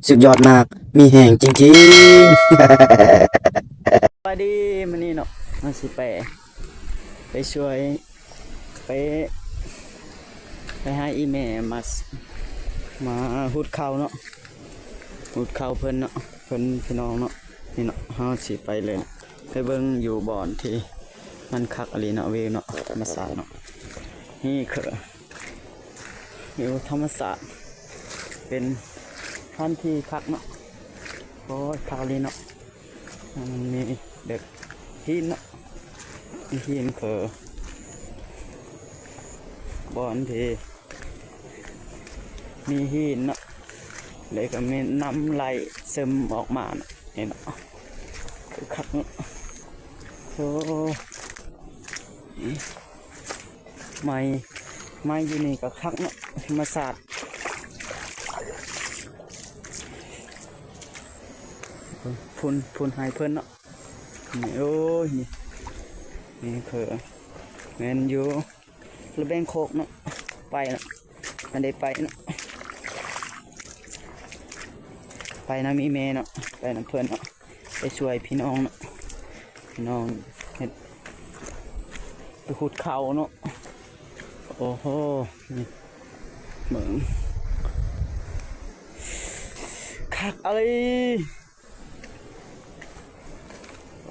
ສຸດຍອດມາກ ມີແຮງຈິງໆ. ສະບາຍດີ ມື້ນີ້ເນາະ ເຮົາຊິໄປ ໄປຊ່ວຍ ໄປ ໄປຫາອີ່ແມ່ມາ ມາຫຸດເຂົ້າເນາະ ຫຸດເຂົ້າເພິ່ນເນາະ ເພິ່ນ ພີ່ນ້ອງເນາະ. ນີ້ເນາະ ເຮົາຊິໄປເລີຍ ໄປເບິ່ງຢູ່ບ່ອນທີ່ມັນຄັກອີ່ຫຼີເນາະ ວິວເນາະ ທຳມະຊາດເນາະ. ນີ້ຄື ວິວທຳມະຊາດ ເປັນສະຖານທີ່ຄັກເນາະ. ໂອ້ຍ ຄັກອີ່ຫຼີເນາະ ມັນມີແບບຫີນເນາະ ມີຫີນ ຄືບ່ອນທີ່ມີຫີນເນາະ ແລ້ວກໍມີນ້ຳໄຫຼເຊິ່ມອອກມາເນາະ. ເຫັນເນາະ ຄືຄັກເນາະ. ໂອ້ ໄມ້ ໄມ້ຢູ່ນີ້ກໍຄັກເນາະ ທຳມະຊາດ. ພຸ້ນ ພຸ້ນໄຮ່ເພິ່ນເນາະ. ນີ້ ໂອ້ຍ ນີ້ ນີ້ຄື ແມ່ນຢູ່ລະແບງໂຄກເນາະ ໄປເນາະ ອັນໃດໄປເນາະ ໄປນຳອີ່ແມ່ເນາະ ໄປນຳເພິ່ນເນາະ ໄປຊ່ວຍພີ່ນ້ອງເນາະ ພີ່ນ້ອງເຮັດ ໄປຫຸດເຂົ້າເນາະ. ໂອ້ໂຫ ນີ້ເບິ່ງ ຄັກອີ່ຫຼີ.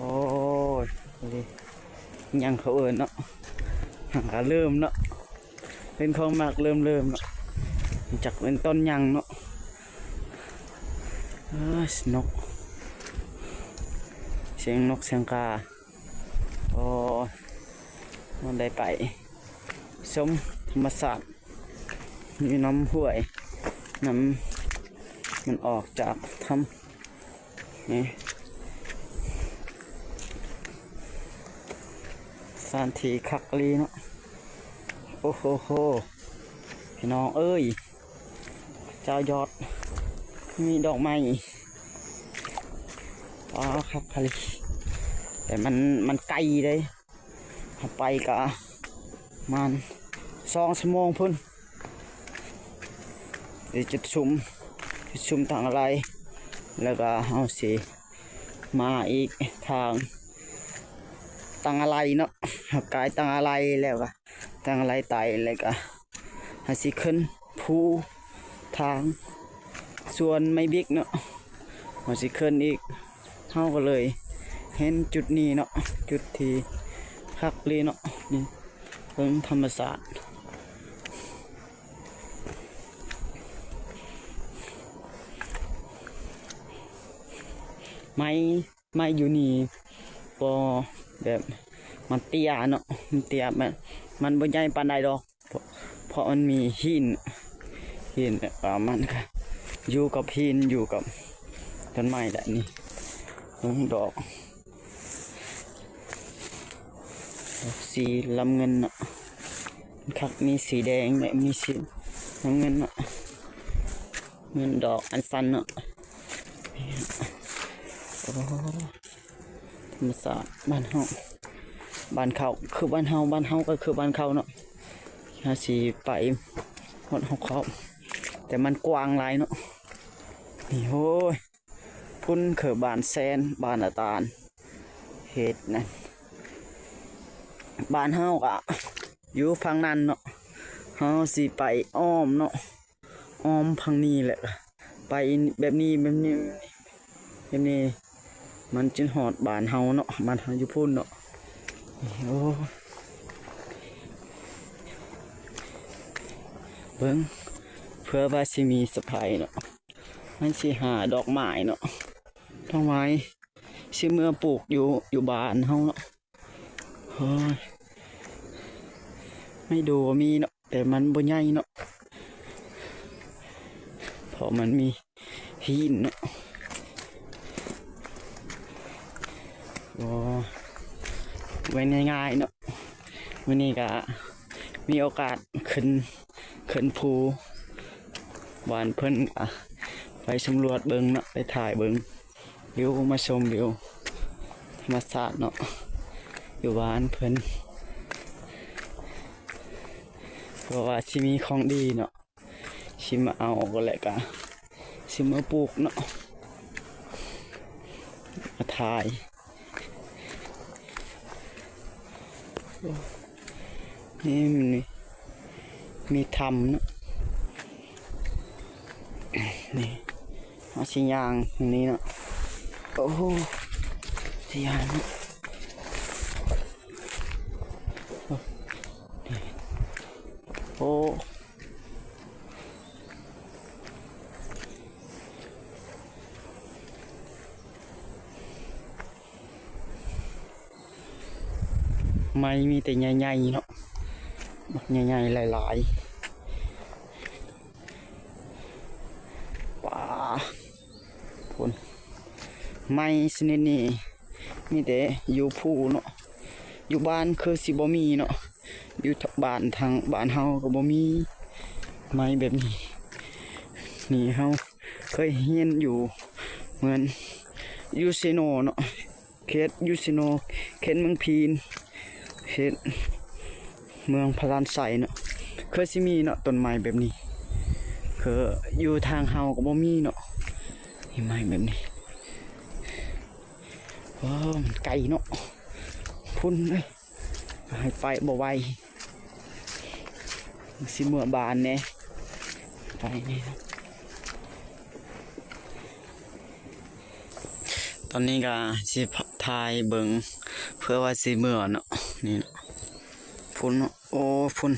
ໂອ້ຍ ນີ້ຫຍັງເຂົາເອີ້ນເນາະ ຫາກະເລີ່ມເນາະ ເປັນຂອງມັກເລີ່ມໆເນາະ ຈັກເປັນຕົ້ນຫຍັງເນາະ. ເອີ ນົກ ສຽງນົກສຽງກາ. ໂອ້ຍ ມັນໄດ້ໄປຊົມທຳມະຊາດ ຢູ່ນ້ຳຫ້ວຍ ນ້ຳມັນອອກຈາກຖ້ຳ ນີ້ ສະຖານທີ່ຄັກອີ່ຫຼີເນາະ. ໂອ້ໂຫໂຫ ພີ່ນ້ອງເອີຍ ເຈົ້າຍອດ ມີດອກໄມ້ ວ້າວ ຄັກອີ່ຫຼີ ແຕ່ມັນ ມັນໄກເດ້. ເຮົາໄປກະປະມານສອງຊົ່ວໂມງພຸ້ນ ໄປຈຸດຊຸມ ຈຸດຊຸມຕັງອາໄລ ແລ້ວກະເຮົາຊິມາອີກທາງຕັງອາໄລເນາະ ເຮົາກາຍຕັງອາໄລແລ້ວກະ ຕັ້ງໄລ່ໄຕ່ ແລ້ວກະເຮົາຊິຂຶ້ນພູທາງສວນໄມ້ບິກເນາະ ເຮົາຊິຂຶ້ນອີກ ເຮົາກໍເລີຍເຫັນຈຸດນີ້ເນາະ ຈຸດທີ່ຄັກອີ່ຫຼີເນາະ ນີ້ເບິ່ງທຳມະຊາດ ໄມ້ ໄມ້ຢູ່ນີ້ບໍ່ ແບບມັນເຕ້ຍເນາະ ມັນເຕ້ຍ ມັນ ມັນບໍ່ໃຫຍ່ປານໃດດອກ ເພາະ ເພາະມັນມີຫີນ ຫີນ ແລ້ວກໍມັນກໍຢູ່ກັບຫີນ ຢູ່ກັບຕົ້ນໄມ້ແຫຼະ ນີ້ ເບິ່ງດອກ ດອກສີລຳເງິນເນາະ ຄັກ ມີສີແດງ ແລະ ມີສີລຳເງິນເນາະ ເງິນດອກອັນສັ້ນເນາະ ໂອ້ ທຳມະຊາດບ້ານເຮົາ ບ້ານເຂົາຄືບ້ານເຮົາ ບ້ານເຮົາກໍຄືບ້ານເຂົາເນາະ ເຮົາຊິໄປຮອດຮອບຂອບ ແຕ່ມັນກວ້າງຫຼາຍເນາະ ນີ້ ໂອ້ຍ ພຸ້ນຄືບ້ານແຊນ ບ້ານອາຕານ ເຂດນັ້ນ ບ້ານເຮົາກະຢູ່ຝັ່ງນັ້ນເນາະ ເຮົາຊິໄປອ້ອມເນາະ ອ້ອມຝັ່ງນີ້ແຫຼະ ໄປແບບນີ້ ແບບນີ້ ແບບນີ້ ມັນຈຶ່ງຮອດບ້ານເຮົາເນາະ ບ້ານເຮົາຢູ່ພຸ້ນເນາະ ໂອ້ ເບິ່ງ ເພື່ອວ່າຊິມີສະໄພເນາະ ມັນຊິຫາດອກໄມ້ເນາະ ດອກໄມ້ຊິເມືອປູກຢູ່ ຢູ່ບ້ານເຮົາເນາະ ໂອ້ຍ ໄມ້ດູມີເນາະ ແຕ່ມັນບໍ່ໃຫຍ່ເນາະ ເພາະມັນມີຫີນເນາະ ໂອ້ ໄວ້ງ່າຍໆເນາະ ມື້ນີ້ກະມີໂອກາດຂຶ້ນ ຂຶ້ນພູບ້ານເພິ່ນ ກະໄປສຳຫຼວດເບິ່ງເນາະ ໄປຖ່າຍເບິ່ງ ວິວ ມາຊົມວິວທຳມະຊາດເນາະ ຢູ່ບ້ານເພິ່ນ ເພາະວ່າຊິມີຂອງດີເນາະ ຊິມາເອົາກໍແລ້ວກະ ຊິມາປູກເນາະ ມາຖ່າຍ. ໂອ້ ນີ້ມັນມີ ມີຖ້ຳເນາະ ນີ້ ເຮົາຊິຍ່າງນີ້ເນາະ. ໂອ້ ຊິຍ່າງເນາະ ໂອ້ ໂອ້. ໄມ້ມີແຕ່ໃຫຍ່ໆເນາະ ບັກໃຫຍ່ໆຫຼາຍໆ. ປາ ພຸ້ນ ໄມ້ຊະນິດນີ້ມີແຕ່ຢູ່ພູເນາະ ຢູ່ບ້ານຄືຊິບໍ່ມີເນາະ. ຢູ່ ທ- ບ້ານ ທາງບ້ານເຮົາກໍບໍ່ມີໄມ້ແບບນີ້. ນີ້ເຮົາເຄີຍຮຽນຢູ່ເມືອງຢູເຊໂນເນາະ ເຂດຢູເຊໂນ ເຂດເມືອງພີນ ເຂດເມືອງພະລານໄຊເນາະ ເຄີຍຊິມີເນາະ ຕົ້ນໄມ້ແບບນີ້ ຄືຢູ່ທາງເຮົາກໍບໍ່ມີເນາະ ມີໄມ້ແບບນີ້. ວ້າວ ມັນໄກເນາະ ພຸ້ນເອີຍ ໃຫ້ໄປບໍ່ໄຫວ ຊິເມືອບ້ານແດ່ ໄປນີ້. ຕອນນີ້ກໍຊິຖ່າຍເບິ່ງ ເພື່ອວ່າຊິເມືອເນາະ ນີ້ເນາະ ພຸ້ນເນາະ ໂອ້ ພຸ້ນ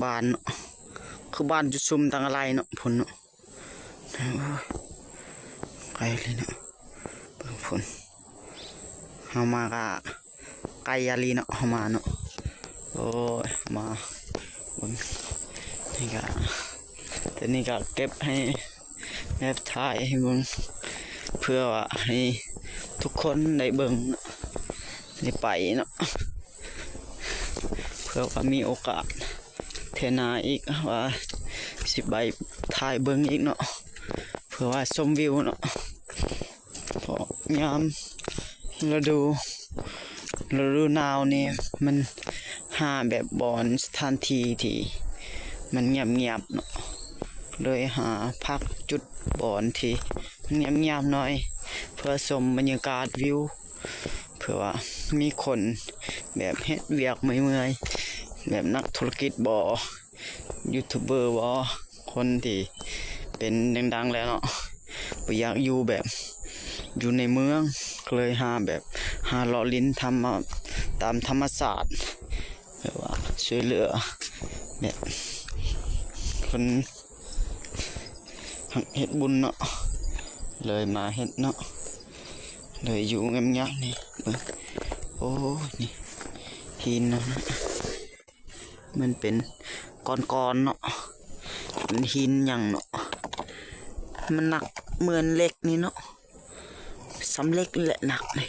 ບ້ານເນາະ ຄືບ້ານຈຸຊຸມຕັງອາໄລເນາະ ພຸ້ນເນາະ. ໂອ້ຍ ໄກເລີຍເນາະ ເບິ່ງພຸ້ນ ເຮົາມາກະໄກອີ່ຫຼີເນາະ ເຮົາມາເນາະ. ໂອ້ຍ ມາເບິ່ງ ນີ້ກະ ແຕ່ນີ້ກະເກັບໃຫ້ແບບຖ່າຍໃຫ້ເບິ່ງ ເພື່ອວ່າໃຫ້ທຸກຄົນໄດ້ເບິ່ງເນາະ ໄດ້ໄປເນາະ ເພື່ອວ່າມີໂອກາດ ເທື່ອໜ້າອີກວ່າຊິໄປຖ່າຍເບິ່ງອີກເນາະ ເພື່ອວ່າຊົມວິວເນາະ. ເພາະຍາມລະດູ ລະດູໜາວນີ້ ມັນຫາແບບບ່ອນສະຖານທີ່ທີ່ມັນງຽບໆເນາະ ເລີຍຫາພັກຈຸດບ່ອນທີ່ມັນງຽບໆໜ້ອຍ ເພື່ອຊົມບັນຍາກາດວິວ ເພື່ອວ່າມີຄົນແບບເຮັດວຽກເມື່ອຍໆ ແບບນັກທຸລະກິດບໍ ຢູທູບເບີບໍ ຄົນທີ່ເປັນດັງໆແລ້ວເນາະ ບໍ່ຢາກຢູ່ແບບຢູ່ໃນເມືອງ ກໍເລີຍຫາແບບຫາເລາະຫຼິ້ນທຳມະ ຕາມທຳມະຊາດ ແບບວ່າຊ່ວຍເຫຼືອແບບຄົນ ຮັກເຮັດບຸນເນາະ ເລີຍມາເຮັດເນາະ ເລີຍຢູ່ງຽບໆນີ້ ເບິ່ງ ໂອ້ຍ ນີ້ຫີນເນາະ ມັນເປັນກ້ອນໆເນາະ ເປັນຫີນຫຍັງເນາະ ມັນໜັກເໝືອນເຫຼັກນີ້ເນາະ ສ່ຳເຫຼັກນີ້ແຫຼະໜັກນີ້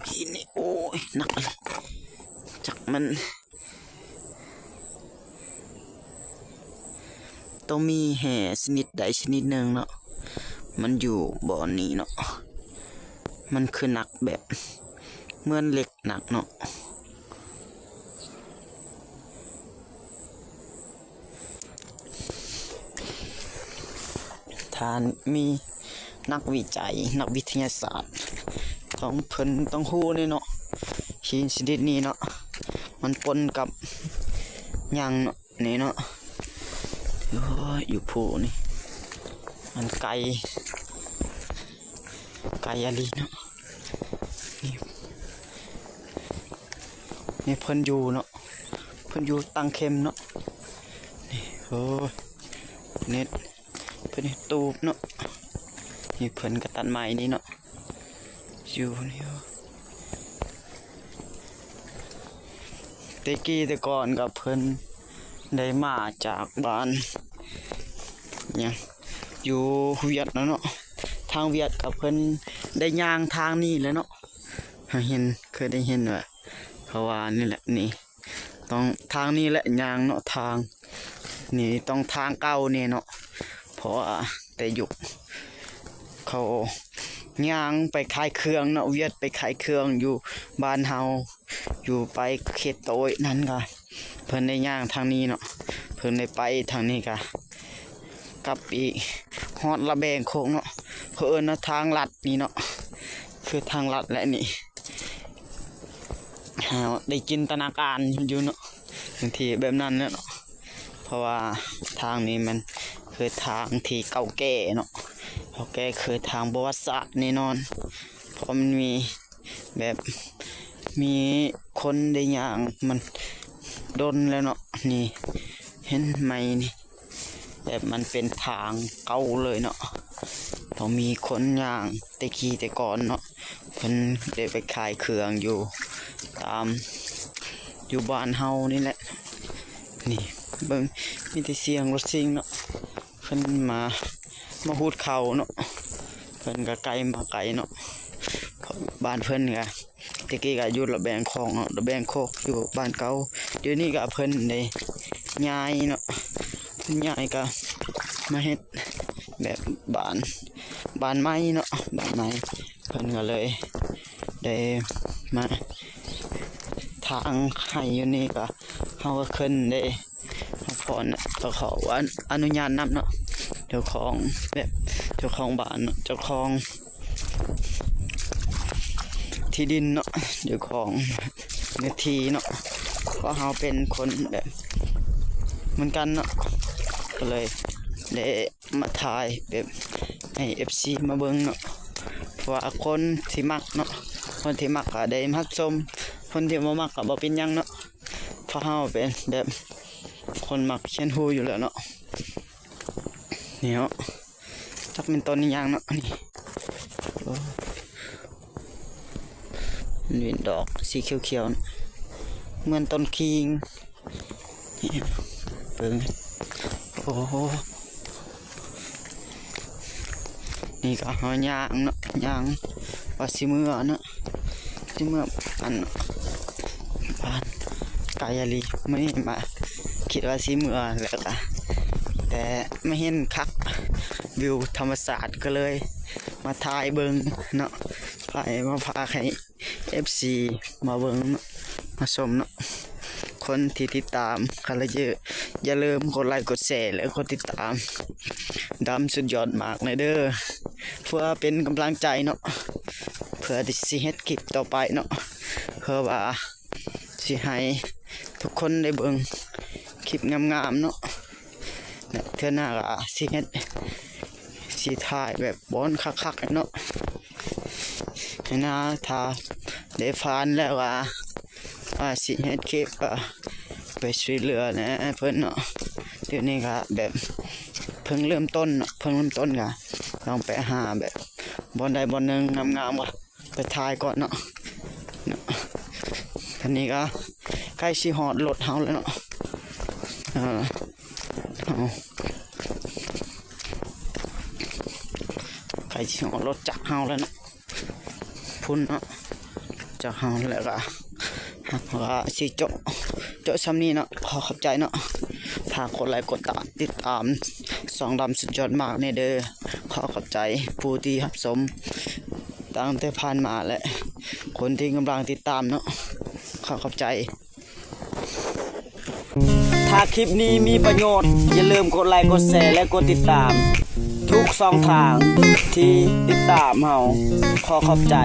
ຫີນນີ້ ໂອ້ຍ ໜັກອີ່ຫຼີ ຈັກມັນ ຕ້ອງມີແຮ່ຊະນິດໃດຊະນິດໜຶ່ງເນາະ ມັນຢູ່ບ່ອນນີ້ເນາະ ມັນຄືໜັກແບບເໝືອນເຫຼັກໜັກເນາະ ຖ້າມີ ນັກວິໄຈ ນັກວິທະຍາສາດ ຕ້ອງ ເພິ່ນຕ້ອງຮູ້ແນ່ເນາະ ຫີນຊະນິດນີ້ເນາະ ມັນປົນກັບຫຍັງເນາະ ນີ້ເນາະ ໂອ້ຍ ຢູ່ພູນີ້ ມັນໄກ ໄກອີ່ຫຼີເນາະ ນີ້ ນີ້ເພິ່ນຢູ່ເນາະ ເພິ່ນຢູ່ຕັ້ງເຂັມເນາະ ນີ້ ໂອ້ຍ ເນັດ ເພິ່ນເຮັດຕູບເນາະ ນີ້ເພິ່ນກໍຕັດໄມ້ນີ້ເນາະ ຢູ່ນີ້ ແຕ່ກີ້ແຕ່ກ່ອນກໍເພິ່ນໄດ້ມາຈາກບ້ານຫຍັງ ຢູ່ຫວຽດນະເນາະ ທາງຫວຽດກໍເພິ່ນໄດ້ຍ່າງທາງນີ້ແຫຼະເນາະ ເຮົາເຫັນ ເຄີຍໄດ້ເຫັນວ່າ ເຂົາວ່ານີ້ແຫຼະ ນີ້ ຕ້ອງທາງນີ້ແຫຼະຍ່າງເນາະ ທາງນີ້ຕ້ອງທາງເກົ່າແນ່ເນາະ ເພາະວ່າແຕ່ຍຸກເຂົາຍ່າງໄປຂາຍເຄື່ອງເນາະ ຫວຽດໄປຂາຍເຄື່ອງຢູ່ບ້ານເຮົາ ຢູ່ໄປເຂດໂຕ້ຍນັ້ນກະ ເພິ່ນໄດ້ຍ່າງທາງນີ້ເນາະ ເພິ່ນໄດ້ໄປທາງນີ້ກະ ກັບອີກ ໂຮ ຮອດລະແບງໂຄກເນາະ ເຂົາເອີ້ນວ່າທາງລັດນີ້ເນາະ ຄືທາງລັດແຫຼະນີ້. ເຮົາໄດ້ຈິນຕະນາການຢູ່ເນາະ ບາງທີແບບນັ້ນແຫຼະເນາະ ເພາະວ່າທາງນີ້ມັນຄືທາງທີ່ເກົ່າແກ່ເນາະ ເກົ່າແກ່ ຄືທາງປະຫວັດສາດແນ່ນອນ ເພາະມັນມີ ແບບມີຄົນໄດ້ຍ່າງມັນດົນແລ້ວເນາະ. ນີ້ເຫັນໄໝນີ້ ແບບມັນເປັນທາງເກົ່າເລີຍເນາະ ຕ້ອງມີຄົນຍ່າງແຕ່ກີ້ແຕ່ກ່ອນເນາະ ເພິ່ນໄດ້ໄປຂາຍເຄື່ອງຢູ່ຕາມ ຢູ່ບ້ານເຮົານີ້ແຫຼະ. ນີ້ເບິ່ງ ມີແຕ່ສຽງລົດຊິງເນາະ ເພິ່ນມາ ມາຫູດເຂົ້າເນາະ ເພິ່ນກະໄກມາໄກເນາະ ເພາະບ້ານເພິ່ນກະ ແຕ່ກີ້ກະຢູ່ລະແບງໂຄກເນາະ ລະແບງໂຄກຢູ່ບ້ານເກົ່າ ດຽວນີ້ກະເພິ່ນໄດ້ຍ້າຍເນາະ ເພິ່ນຍ້າຍກະມາເຮັດແບບບ້ານ ບ້ານໃໝ່ເນາະ ບ້ານໃໝ່ ເພິ່ນກະເລີຍໄດ້ມາ ທາງໃຫ້ຢູ່ນີ້ກະ ເຮົາກະຂຶ້ນເດ້ ເຮົາຂໍນະ ກະຂໍອະນຸຍາດນຳເນາະ ເຈົ້າຂອງແບບ ເຈົ້າຂອງບ້ານເນາະ ເຈົ້າຂອງທີ່ດິນເນາະ ເຈົ້າຂອງເນື້ອທີ່ເນາະ ເພາະເຮົາເປັນຄົນແບບເໝືອນກັນເນາະ ກະເລີຍໄດ້ມາຖ່າຍແບບໃຫ້ເອັຟຊີມາເບິ່ງເນາະ ເພາະວ່າຄົນທີ່ມັກເນາະ ຄົນທີ່ມັກກະໄດ້ຮັບຊົມ ຄົນທີ່ບໍ່ມັກກະບໍ່ເປັນຫຍັງເນາະ ເພາະເຮົາເປັນແບບຄົນມັກຮຽນຮູ້ຢູ່ແລ້ວເນາະ. ນີ້ເນາະ ຈັກແມ່ນຕົ້ນອີ່ຫຍັງເນາະ ນີ້ ໂອ້ ມັນເປັນດອກສີຂຽວໆ ເໝືອນຕົ້ນຄີງ ນີ້ ເບິ່ງ ໂອ້ ນີ້ກະເຮົາຍ່າງເນາະ ຍ່າງວ່າຊິເມືອເນາະ ຊິເມືອອັນ ບ້ານ ກາຍາລີ ມື້ນີ້ມາ ຄິດວ່າຊິເມືອ ແລ້ວກະ ແຕ່ມາເຫັນຄັກ ວິວທຳມະຊາດ ກະເລີຍມາຖ່າຍເບິ່ງເນາະ ຖ່າຍມາຝາກໃຫ້ເອັຟຊີມາເບິ່ງເນາະ ມາຊົມເນາະ. ຄົນທີ່ຕິດຕາມ ກະຢ່າລືມກົດໄລກົດແຊ ແລະ ກົດຕິດຕາມດຳສຸດຍອດມາກແດ່ເດີ ເພື່ອເປັນກຳລັງໃຈເນາະ ເພື່ອທີ່ຊິເຮັດຄລິບຕໍ່ໄປເນາະ ເພື່ອວ່າຊິໃຫ້ທຸກຄົນໄດ້ເບິ່ງຄລິບງາມໆເນາະ ແລະ ເທື່ອໜ້າກະຊິເຮັດ ຊິຖ່າຍແບບບ່ອນຄັກໆເນາະ ໃຫ້ນາ ຖ້າໄດ້ຜ່ານແລ້ວກະ ວ່າຊິເຮັດຄລິບ ກະໄປຊ່ວຍເຫຼືອແດ່ເພິ່ນເນາະ ດຽວນີ້ກະແບບເພິ່ງເລີ່ມຕົ້ນເນາະ ເພິ່ງເລີ່ມຕົ້ນກະ ຕ້ອງໄປຫາແບບບ່ອນໃດບ່ອນໜຶ່ງງາມໆ ກະໄປຖ່າຍກ່ອນເນາະ ເນາະ ຕອນນີ້ກະໃກ້ຊິຮອດລົດເຮົາແລ້ວເນາະ ເອີ ເຮົາ ໃກ້ຊິຮອດລົດຈັກເຮົາແລ້ວເນາະ ພຸ້ນເນາະ ຈາກເຮົາແລ້ວກະ ເຮົາກະຊິເຈາະ ເຈາະຊ່ຳນີ້ເນາະ ຂໍຂອບໃຈເນາະ ຝາກກົດໄລກົດຕາມ ຕິດຕາມຊ່ອງດຳສຸດຍອດມາກແດ່ເດີ ຂໍຂອບໃຈຜູ້ທີ່ຮັບຊົມຕັ້ງແຕ່ຜ່ານມາ ແລະ ຄົນທີ່ກຳລັງຕິດຕາມເນາະ ຂໍຂອບໃຈ. ຖ້າຄລິບນີ້ມີປະໂຫຍດ ຢ່າລືມກົດໄລ ກົດແຊ ແລະ ກົດຕິດຕາມ ທຸກຊ່ອງທາງທີ່ຕິດຕາມເຮົາ ຂໍຂອບໃຈ.